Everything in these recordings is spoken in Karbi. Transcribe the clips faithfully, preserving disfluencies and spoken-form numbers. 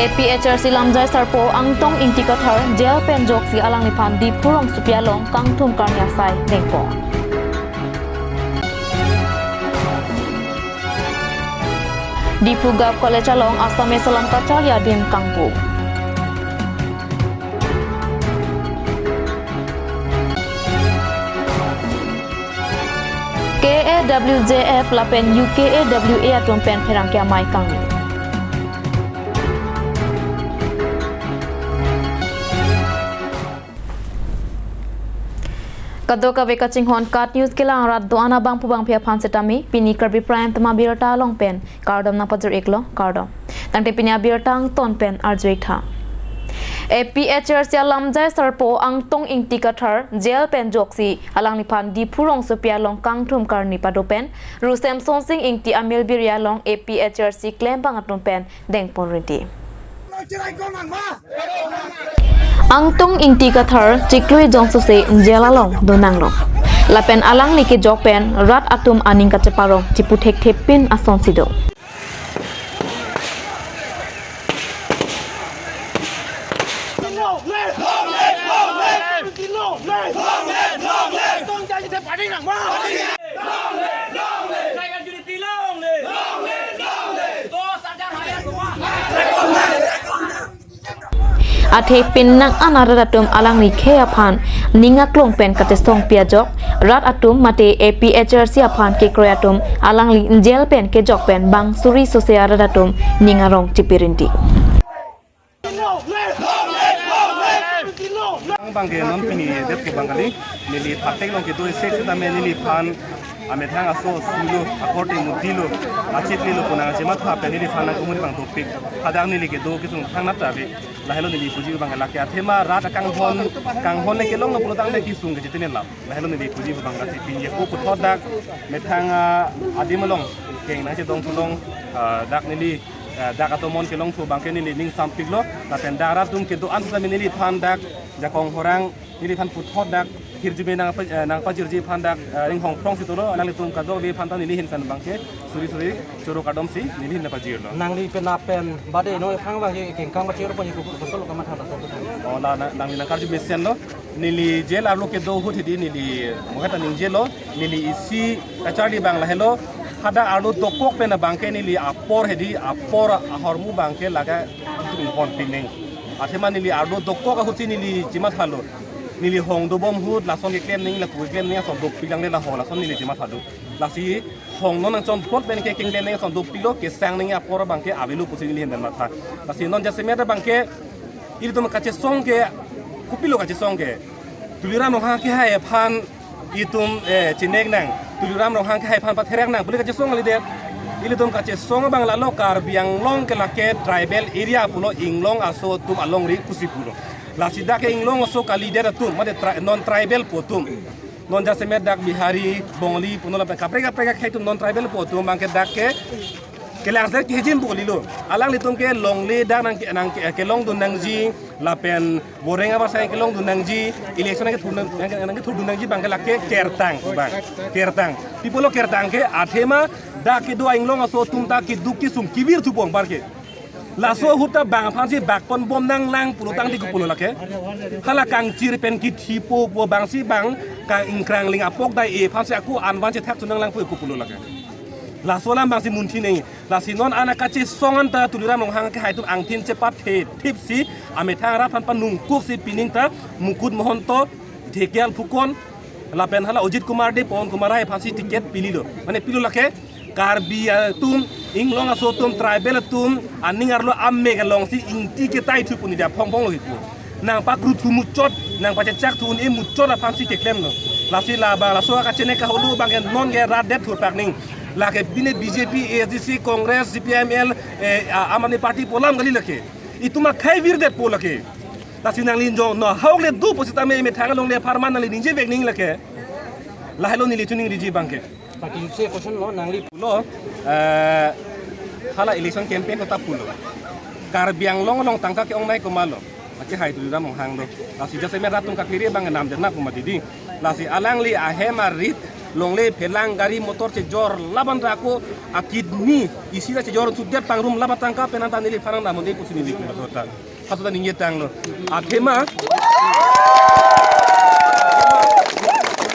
APHLC lamjai sarpo Angtong Ingti Kathar jail pen joksi alangliphan Diphu rongsopi along kangthum karni asai dengpo. Diphu Govt College along Assamese alam kacharli adim kangpu. KAWJF lapen UKAWA atum pen pherangke amei kangni. Kadokave kachinghon KAT News kelang arat do-an abangphu bangphi aphan setame pini Karbi Prime Time abirta along pen kardom nangpajir-iklo, kardom. Tangte pini abirta angton pen arju-ik tha. APHLC alamjai sarpo Angtong Ingti Kathar jail pen joksi alangliphan Diphu rongsopi along kangthum karni pado pen Ru Semsonsing Ingti amel biri along APHLC klembang atum pen dengpon rinti. Angtong Ingti Kathar chiklo jon sose jail along donanglo. Lapen alangli kejok pen rat atum aning kacheparong chipu thekthepin asonsi do. Athe pinnang an arat atum alangli khei aphan ning aklong pen kachesongpi ajok, rat atum mate APHLC aphan kekroi atum alangli jail pen kejok pen bang suri sose arat atum ning arong chipi rinti. Bang bang ke non pini det ko bang kali, neli phatek along kedo isi setame neliphan amethang aso sulo, akorte mutilo, achitlilo pu nangchematha pen neliphan nangkumuri bang dopik. Hadak neli kedo kesung thangnat ta ave. Lahelo neli puji bang lake athema rat akanghon, kanghon le kelonglo pulotangte kesung kechetine lap. Lahelo neli puji bang lasi pini ko puthot dak methang, ah, adim along keng nangchedong thulong, ah, dak neli, ah, dak atomon kelongthu bang ke neli ning sampiklo. Lapen dak rat atum kedo-an setame neliphan dak jakong horang neliphan puthot dak hirjume nang pa-, eh, nangpajirji aphan dak, eh, ringhong phrong si tolo, alanglitum kadokave aphan ta neli ahin pen bang ke suri suri choro kardom si neli ahin nangpajirlo. Nangli pen lapen bade non aphan bang ke kengkang bachir pon iku kosol kamatha laso. Oh, la, na, nangli nangkarju mesenlo. Neli jail arlo kedo ahut hedi neli mohet aning jail lo. Neli isi kacharli bang lahelo. Hadak arlo dokok pen abang ke neli apor hedi, apor ahormu bang ke lake ringhon pining. Athema neli arlo dokok ahut si neli chemathalo. Neli hong dobom ahut lason keklem nangji, lapu keklem nangji ason dopik lang le laho, lason neli chemathalo. Lasi hong non nangchon phot pen ke keklem nangji ason dopiklo, kesang nangji apor bang ke avelo pusi neli ahin pen matha. Lasi non jasemet abang ke ilitum kachesong ke, kopilo kachesong ke, Tuliram Ronghang kehai aphan itum, eh, chinek nang, Tuliram Ronghang kehai aphan patherak nang pu le kachesong kalidet. Ilitum kachesong abang lalo, Karbi Anglong ke lake tribal area pulo, Inglong aso atum alongri pusi pulo. Lasi dak ke Inglong aso kalidet atum, mate tri-, non tribal pu atum. Non jasemet dak Bihari, Bongali, puno lapen kaprek kaprek akhei atum non tribal pu atum bang ke dak ke kelang se kehijim pu kalilo. Alanglitum ke longle dak nang ke, nang ke, kelongdun nangji, lapen boreng abar sai kelongdun nangji, election nangkethur nang, nang, nangkethurdun nangji bang ke lake kertang bang. Kertang. Pi pulo kertang ke athema dak kedo a-Inglong aso atum ta keduk kesung kevir thupon bar ke. Laso ahut ta bang aphan si bakpon bom nanglang pulotangte kopulo lake. Hala kangchir pen kethipo pu bang si bang ka ingkrangling apok dai-e aphan si ako anvan chethak chunanglang pu kopulo lake. Laso alam bang si munthi nangji. Lasi non ana kachesong anta Tuliram Ronghang kehai atum angthin chepathethip si amethang rat aphan panungkuk si pining ta Mukut Mahanta, Dhekial Phukan, lapen hala Ajit Kumar Dey, Pawan Kumar Rai aphan si ticket pililo. Mane pilo lake Karbi atum, Inglong aso atum, tribal atum aning arlo amek along si Ingti ketai thu pu neli aphong phonglo hipu. Nangpakruthu muchot, nangpachechak thu un-e muchot aphan si keklemlo. Lasi labang laso akachene kahulu bang ke non ke rat det thurpak ning. Lake bine BJP, ASDC, Congress, CPIML, eh, a-, Aam Aadmi Party pu alam kali lake. Itum akhei virdetpo lake. Lasi nangli jongno ahok le do pusitame methang along le apharman nangli ningjevek ning lake. Lahelo neli chuning riji bang ke. Party se question lo nangli. Lo, eh, hala election campaign kota pulo. Karbi Anglong along tangka ke-ongnei komatlo. Akehai Tuliram Ronghang lo. Lasi jasemet rat atum kaphere bang namdet na komat didi. Lasi alangli ahem arit Longle phelang gari motor chejor laban ta ako a kidney isi ta chejor sudet pangrum laban tangka penang ta neliphan nangdamde pusi neli pulo ta. Haso ta ningje tanglo. Athema.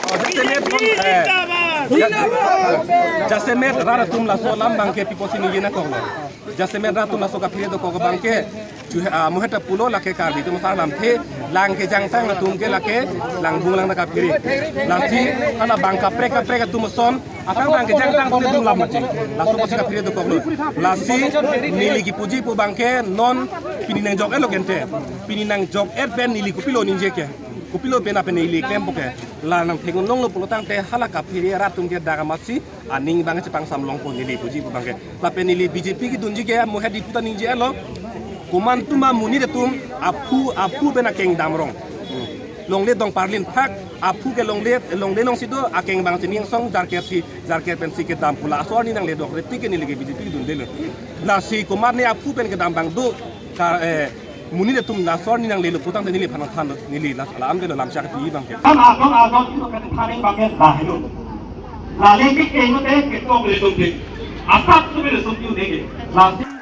Oh, jasemet, eh, ja-, jasemet rat atum laso alam abangke pi pusi ningje nangkoklo. Jasemet rat atum laso kaphere dokok abangke. Ju-, ah, mo heta pulo lake Karbi atum asar lamthe, lang kejangtang atum ke lake langbung lang ta kaphere. Lasi hala bang kaprek kaprek atum ason, akang lang kejangtang atum atum lam mati. Laso pusi kaphere dokoklo. Lasi neli kipuji pu abangke non pini nangjok-etlo kente. Pini nangjok-et pen neli kopilo ningje ke. Kopilo pen apen neli klem pu ke. La nangthek-un longlo pulo tangte hala kaphere rat atum ke dak amatsi aning abang chepangsam longpo neli puji pu abangke. Lapen neli B J P kedunji ke mo hedi puta ningje-etlo. Komantu ma monit atum aphu aphu pen akeng damrong. Hmm. Longle dong parlin phak aphu ke longle longle alongsi do akeng abang si ning song jarker si jarker pensi kedam pu laso arni nangle dok reti ke neli ke B J P kedundelo. Lasi komat ne aphu pen kedam abang do ka, eh, monit atum laso arni nanglelo putangte neliphan nangthanlo neli la alam ke lo lam chak ti abangke. Kan adon adon itu kan thaning abangke lahelo. Lale ke keng te ke tong le tong ke. Asap tu le tong ke. Lasi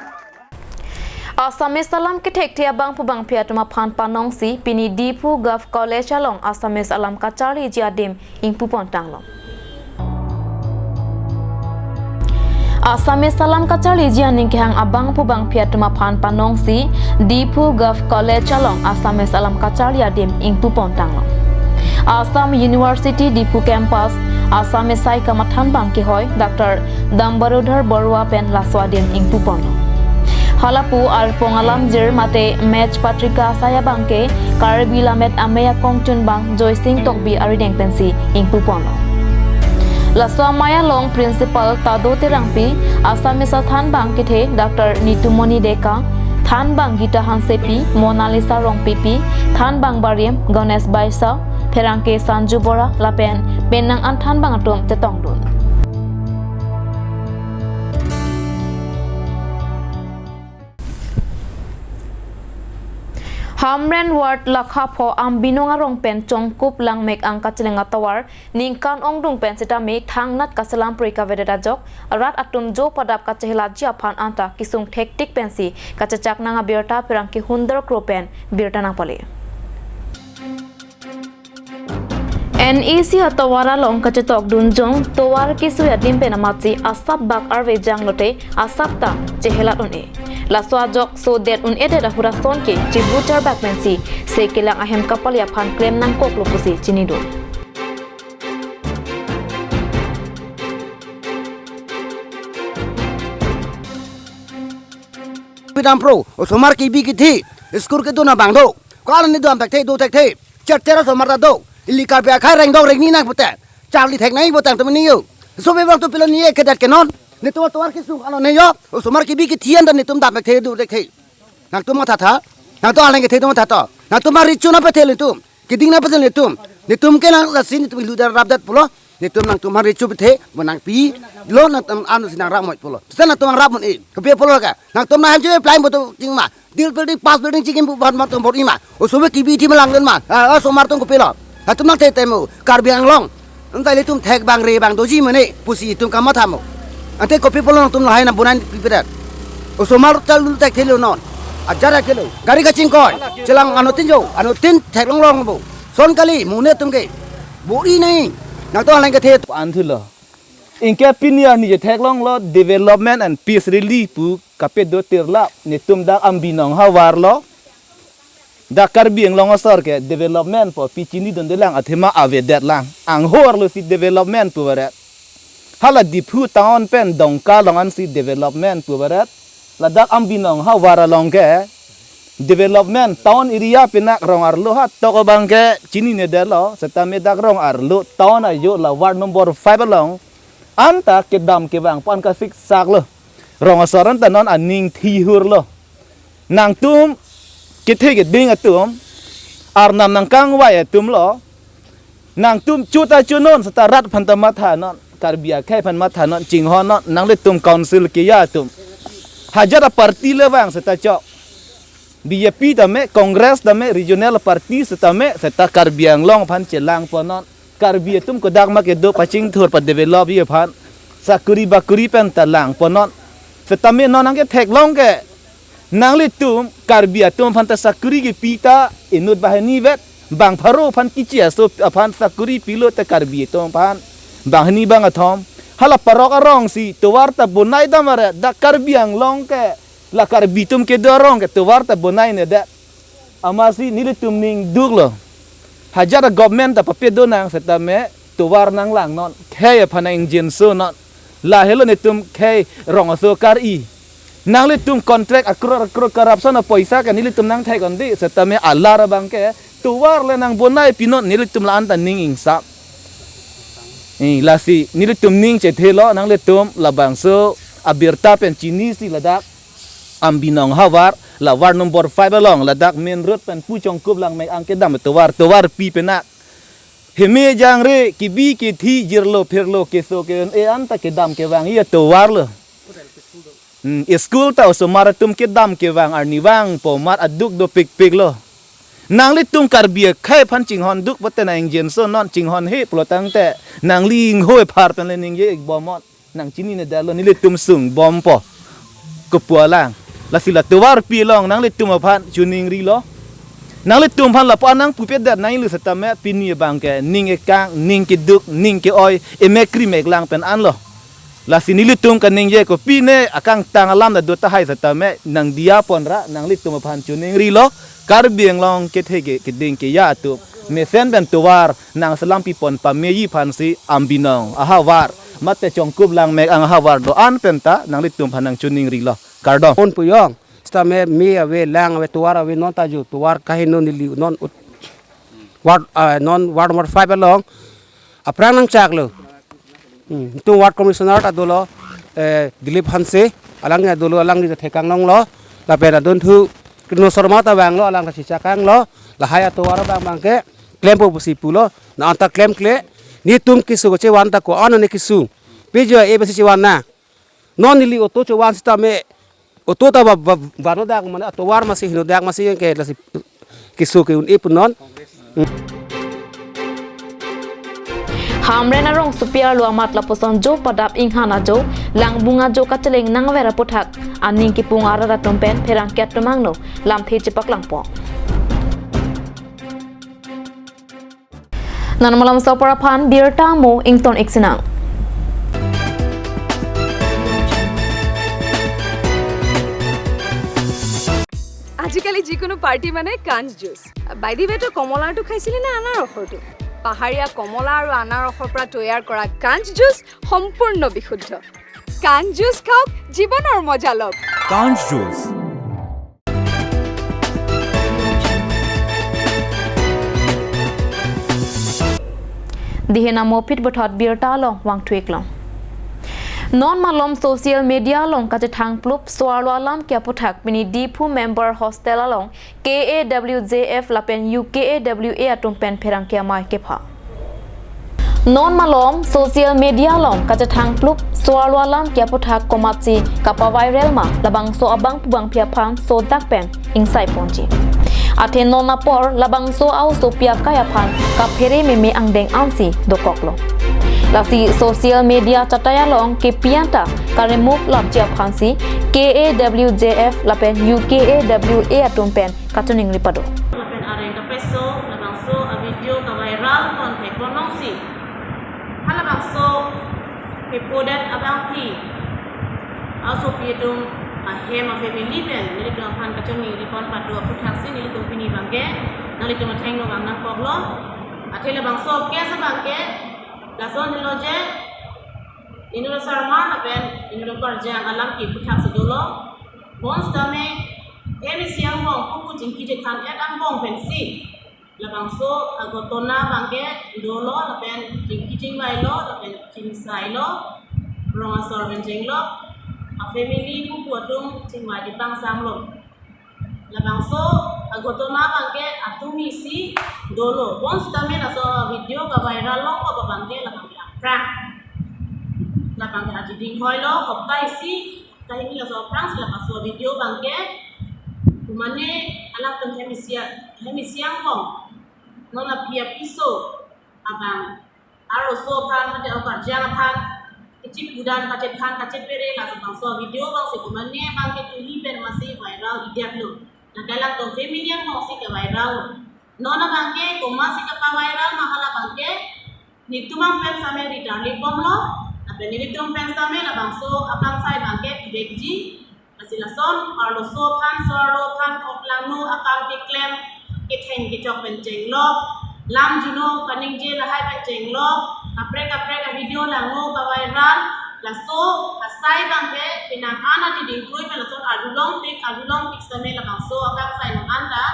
Assamese alam kethekthe abang pu bangphi atum aphan panongsi pini Diphu Govt College along Assamese alam kacharliji adim ingpupon tanglo. Assamese alam kacharliji aning kehang abang pu bangphi atum aphan panongsi Diphu Govt College along Assamese alam kacharli adim ingpupon tanglo. Assam University Diphu Campus Assamese sai kamathan abang kehoi Doctor Dambarudhar Barua pen laso adim ingpuponlo. Halapu arpong alamjir mate Mech Patrika asai abangke Karbi Lammet Amei akongchun abang Joysing Tokbi arideng pensi ingpuponlo. Laso amei along Principal Tado Terangpi, Assamese athan abang kethe Doctor Nitumoni Deka, than abang Gita Hansepi, Monalisa Rongpipi, than abang barim Ganesh Baisa, pherangke Sanju Bora, lapen penang an than abang atum chetongdun. Hamren Ward Lakha Pho Ambinong arong pen Chongkup Langmek Angkacheleng atovar ningkan ongdung pen sitame thangnat kaselam pri kavedet ajok, rat atum jo padap kachehelatji aphan anta kesung thektik pensi kachechak nang abirta pherangke Hundar Kro pen birta nangpale. N E C atovar along kachetokdun jong tovar kesui adim pen amatsi asap bak arve janglote asap ta chehelat un-e. Laso ajok sodet un-edet ahut ason ke chibu charbak pensi se kelang ahem kapali aphan klem nangkoklo pusi chinidun. Pidam pro, osomar kebi kethe, school kedun abang do. Ko arni do dam thekthe, do thekthe. Chet chet osomar ta do. Ili Karbi akhai rengdok rengni nang pute. Charli thek nai pute tumi ni yo. Sobe bang tu pilo ni ye kedat ke non. Netum tovar kesung alo ne yo. Osomar kebi kethe an ta netum dam thekthe, do thekthe. Nangtum mathatha. Nangtum arleng kethe atum mathatha. Nangtum ma richu nangpethe netum. Keding nangpethe netum. Netum ke nang lasi netum ilu dar rap dat pulo. Netum nangtum hari chu pethe, bo nangpilo nangtum anu si nangrap mot pulo. Seta nangtum nangrap mot e. Kopi pulo ka. Nangtum nang hem chu apply bo tu chingma. Dil building, pass building chingkim bu ban nangtum bor-i ma. Osomar kebi kethe ma langdun ma. Ah, osomar atum kopilo. Nangtum nangthe temo. Karbi Anglong. Antai ilitum thek bang re bang doji mene. Pusi itum kamatha mo. Ante kopi pulo nangtum lahai nang bonai pipedat. Osomar ta lu thekthelo non. Ajar akelo. Gari kachingkoi. Chelang anuttin jo. Anuttin theklong long bo. Son kali, monit atum ke. Bor-i nai. Nangtum arleng kethe. An thulo. Anke pini arni chetheklonglo development and peace rally pu kapedo tirlap. Netum dak Ambinong havar lo. Dak Karbi Anglong asor ke development pu pi chinidunde lang athema avedet lang. Anghor lo si development pu varet. Hala Diphu town pen Dongka along ansi development pu varet. Ladak Ambinong havar along ke development town area pinak rong arlo ha tok abang ke chininedetlo, setame dak rong arlo town ajo la ward number five along anta kedam kevang pu an kasiksak lo. Rong asor anta non aning thihur lo. Nangtum kethe keding atum, arnam nangkangvai atum lo. Nangtum chuta chunon seta rat aphan ta mathanon, Karbi akhai aphan mathanon, chinghonnon, nanglitum council keya atum. Hajar a party le vang seta chok. B J P tame, Congress tame, regional party setame, seta Karbi Anglong aphan chelangponnon. Karbi atum kodak ma kedo pachingthur padevelop ji aphan sakuri bakuri pen ta langponnon. Setame non nangketheklong ke nanglitum Karbi atum aphan ta sakuri kepi ta inut banghini vet, bang pharo aphan kichi aso aphan sakuri pilo ta Karbi atum aphan banghini bangkethom. Hala parok arong si tovar ta bonai dam are, dak Karbi Anglong ke, la Karbi atum kedo arong ke tovar ta bonai ne dak. Amatsi nelitum ning duklo. Hajar a government ta pape donang setame tovar nanglangnon. Khei aphan nang-ingjinsonon. Lahelo netum khei rong aso kar-i. Nanglitum contract akror akror corruption apoisa ke nelitum nangthek-ongde setame alar abang ke tovar le nangbonai pinon, nelitum la-an ta ning ingsam. Eh, lasi nelitum ning chethelo, nanglitum labangso abirta pen chinisi ladak Ambinong havar, la ward number five along, ladak main road pen pu Chongkup Langmek ang kedam tovar, tovar pi penak. Heme jangre, kebi kethi, jirlo phirlo, keso ke-un-e an ta kedam kevang ji atovar lo. Hmm, school ta osomar atum kedam kevang arnivang po, mat aduk dopikpik lo. Nanglitum Karbi akhei aphan chinghon duk pote nang-ingjinsonon, chinghon he pulo tangte nangli inghoi phar pen le ningje-ikbomnon. Nangchinine detlo, nelitum sungbompo. Kopu alang. Lasi la tovar pi along nanglitum aphan choningrilo. Nanglitum aphan lapu-an nangpupedet nanglo setame pini abang ke ning ekang, ning keduk, ning ke-oi, emek kri mek lang pen anlo. Lasi nelitum kaningje ko pine akangtang alam ta do tahai setame nangdiya ponra, nanglitum aphan choningrilo. Karbi Anglong kethe ke keding keya atum mesen pen tovar nangselam pipon pameji aphansi Ambinong ahavar mate Chongkup Langmek ang ahavar do-an pen ta nanglitum aphan nangchoningrilo. Kardom. Un puyong. Setame me ave, lang ave, tovar ave, non ta jo, tovar kaheno neli non ut-, ward, ah, non ward number five along. Aphrang nangchaklo. Hmm, itum ward commissioner ta dolo, eh, Dilip Hanse, alangli dolo, alangli ta theklong longlo, lapen adunthu Krino Sharma ta vanglo, alang ta chichak-anglo, lahai atovar abang abang ke klempo pusi pulo, na anta klemkle, netum keso kechevan ta ko-an ne keso. Pejoi e besi chevan na. Non neli auto chevan setame, auto ta va, va, vanodak mane atovar masi henodak masi ke lasi keso ke-un-e punon. Hamren arongsopi arlo amat lapuson jo padap inghan ajo, langbung ajo kacheleng nangver aputhak, aning kipung arat atum pen pherangke atum angno lamthe chepaklangpo. Non malom so apor aphan birta mo ington-ik sinang. আজিকালি যিকোনো পাৰ্টি মানে কাঞ্চ juice. By the ৱে, তই কমলাৰটো খাইছিলি নে আনাৰসৰটো? পাহাৰীয়া কমলা আৰু আনাৰসৰ পৰা তৈয়াৰ কৰা কাঞ্চ জুচ সম্পূৰ্ণ বিশুদ্ধ। কাঞ্চ জুচ খাওক, জীৱনৰ মজা লওক। কাঞ্চ juice. Dihe namo phit bothot birta along vangthu-iklong. Non malom social media along kachethang plup so-arlo alam ke aputhak pini Diphu member hostel along K A W J F lapen U K A W A atum pen pherangke amei kepha. Non malom social media along kachethang plup so-arlo alam ke aputhak komatsi kapaviral ma labangso abangphu bangphi aphan sodak pen ingsaiponji. Athe non apor labangso a-osopi akai aphan kaphere meme angdeng ansi dokoklo. Lasi social media chatai along kepi anta ka-remove lapji aphansi K A W J F lapen U K A W A atum pen kachiningri pado. Lapen areng kapeso labangso a-video kaviral pon theklong longsi, halabangso kepodet abangphi a-osopi atum ahem a-family pen nelitum aphan kachiningri pon pado aputhaksi nelitum pini abangke nanglitum athengno vang nangkoklo. Athe labangso case abangke lason helo je, inut Sharma lapen inut Karjang alam ke aputhak si dolo. Bonsitame hem isi angbong, pupu chingki chethan-et angbong pensi labangso a-ghotona abangke dolo lapen chingki chingvailo lapen chingsailo, rong asor pen chenglok, a-family pupu atum chingvai chepangsamlo. Labangso a-ghotona abangke atum isi dolo. Bonsitame laso video kaviral longkok abangke labangke aphrang. Labangke aji dinghoilo, hopta isi, hopta hini laso aphrangsi labangso video abangke, kumane alangtum hem isi a-, hem isi angbong, non aphi apiso abang arloso aphan mate akarjang aphan kachipudam, kachephan, kachepere, laso bangso video bangsi komane bangke tuli pen masi viral idiak lo. Nangkalang tong family yang mongsi ke viral lo. Non abangke komasi kepa-viral ma hala bangke nelitum pen same ritar lipom lo. Lapen nelitum pen same labangso akangsai bangke pibekji. Lasi lason arloso aphan, so-arlo aphan, ok langno akam keklem, ketheng kechok pen chenglok, lam juno kaningje lahai pen chenglok, kaprek kaprek a-video langno pa-viral, laso asai bangke penang an adi dingkrui pen lason arjulongpik, arjulongpik same labangso akangsai nang anta,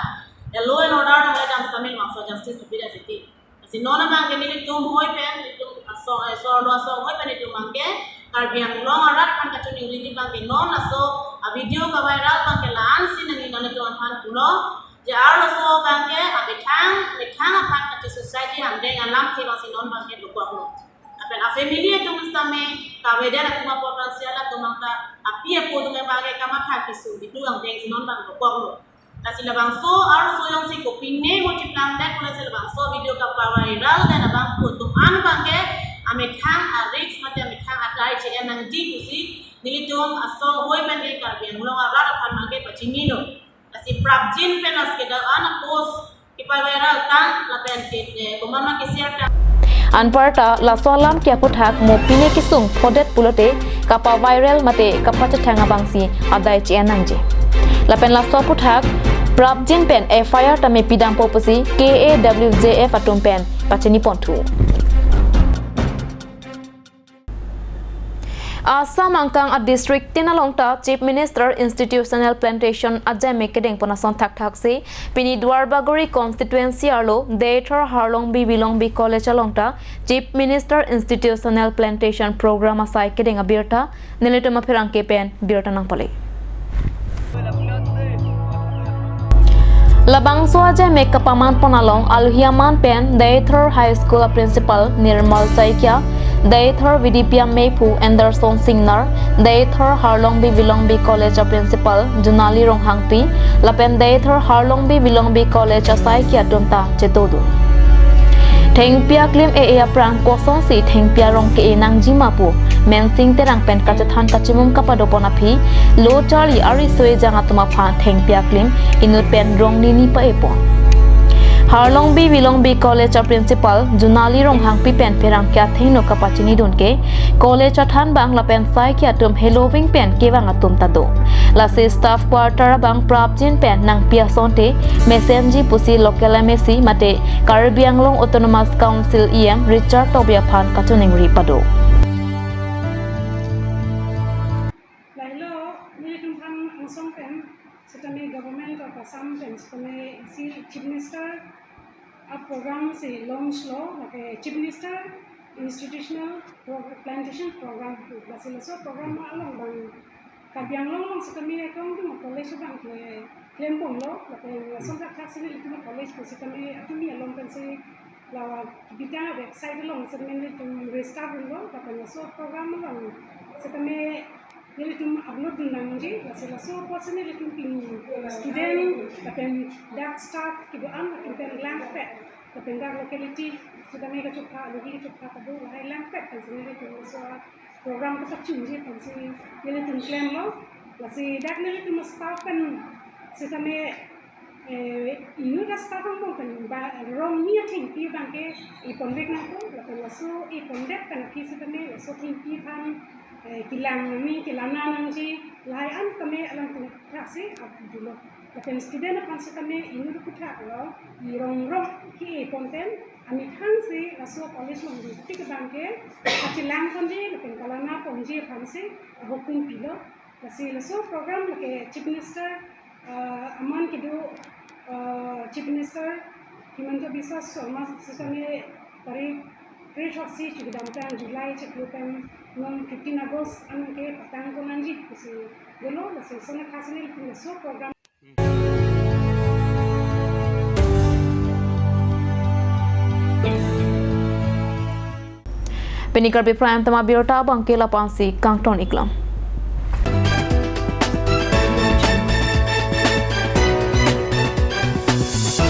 the law and order nang ledam same labangso justice to be the city. Lasi non abangke nelitum hoi pen, nelitum asong, eh, so-arlo asong hoi pen nelitum bangke Karbi Anglong arat aphan kachiningri bangke non laso a-video ka-viral bangke la-ansi nangli nanglitum aphan pulo. Je arloso bangke amethang, methang aphan kachi-suicide ji angdeng alamthe bangsi non bangke dokoklo. Lapen a-family atum sitame kavedet atum apor pensi halatum angta api apo atum bangke kamatha keso bitu angdengsi non bang dokoklo. Lasi labangso arloso jongsi kopine mo chiplang det pule si labangso video kepa-viral det abang pu atum an bangke amethang a-risk mate amethang adai che-en nangji pusi nelitum asong hoi pen ke Karbi Anglong arat aphan bangke pachinilo. Lasi prapjin pen lasi kedo-an a-post kepa-viral tang lapen ke, eh, komama ke-share tang. Anparta laso alam ke aputhak mo pine kesung phodet pulote kapa-viral mate kapachethang abangsi adai che-en nangji. Lapen laso aputhak prapjin pen F I R tame pidampo pusi K A W J F atum pen pachiniponthu. Assam angkang a-district tin along ta Chief Minister Institutional Plantation ajai me kedengpon ason thakthaksi pini Duarbagori constituency arlo Deithor Harlongbi Vilongbi College along ta Chief Minister Institutional Plantation Program asai kedeng abirta nelitum apherangke pen birta nangpale. Labangso ajai me kapamanpon along alohi aman pen Deithor High School a-principal Nirmal Saikia, Deithor Vidipia Meiphu Anderson Singnar, Deithor Harlongbi Vilongbi College a-principal Junali Ronghangpi, lapen Deithor Harlongbi Vilongbi College asaikia atum ta chetodun. Thengpi aklim e-e aphrang kosonsi thengpi arong ke-e nangjima pu Mensing Terang pen kachethan kachimung kapadopon aphi lo charli ariso ejang atum aphan thengpi aklim inut pen rong nini pa-epon. Harlongbi Vilongbi College a-principal Junali Ronghangpi pen pherangke athengno kapachinidun ke college athanbang lapen saikia atum heloving pen kevang atum ta do. Lasi staff quarter abang prapjin pen nangpi asonte mesenji pusi local M A C mate Karbi Anglong Autonomous Council E M Richard Tokbi aphan kachiningri pado. Lahelo nelitum aphan angsong pen sitame Government of Assam pen sitame isi Chief Minister a-program si launch lo, lake Chief Minister Institutional Pro-, Plantation Program, lasi laso program along bang Karbi Anglong along sitame akong atum college abang ke klempon lo, lapen lason thakthaksi nelitum college ke sitame atumi along pensi la bita website along sitame nelitum register dunlo, lapen laso program along sitame nelitum upload dun nangji, lasi laso apotsi nelitum pini student, lapen dak staff kedo-an atum pen langpet, lapen dak locality sitame kachokha, alohi kachokha kedo lahai langpet pensi nelitum laso program kachechunji pensi nelitum klemlo. Lasi dak nelitum staff pen sitame, eh, inut a-staff angbong pen ba rong ni athengpi abangke eponvek nangpo, lapen laso epondet pen aphi sitame laso thengpi aphan, eh, kelang nangji, kelana nangji, lahai an tame alangtum thaksi adulo. Lapen student aphan sitame inut aputhak lo, irong rong ke-epon pen amethangsi laso college along duty abangke kachelang ponji lapen kalana ponji aphansi ahukum pilo. Lasi laso program lake Chief Minister, ah, aman kedo, ah, Chief Minister Himanta Biswa Sarma sitame tarik kre-throksi chikidamtang July chiklo pen non fifteen August anke patang ko nangji pusi dolo, lasi lason thaksi nelitum laso program. Pini Karbi Prime Time abirta abangke la-ansi kangton-iklo.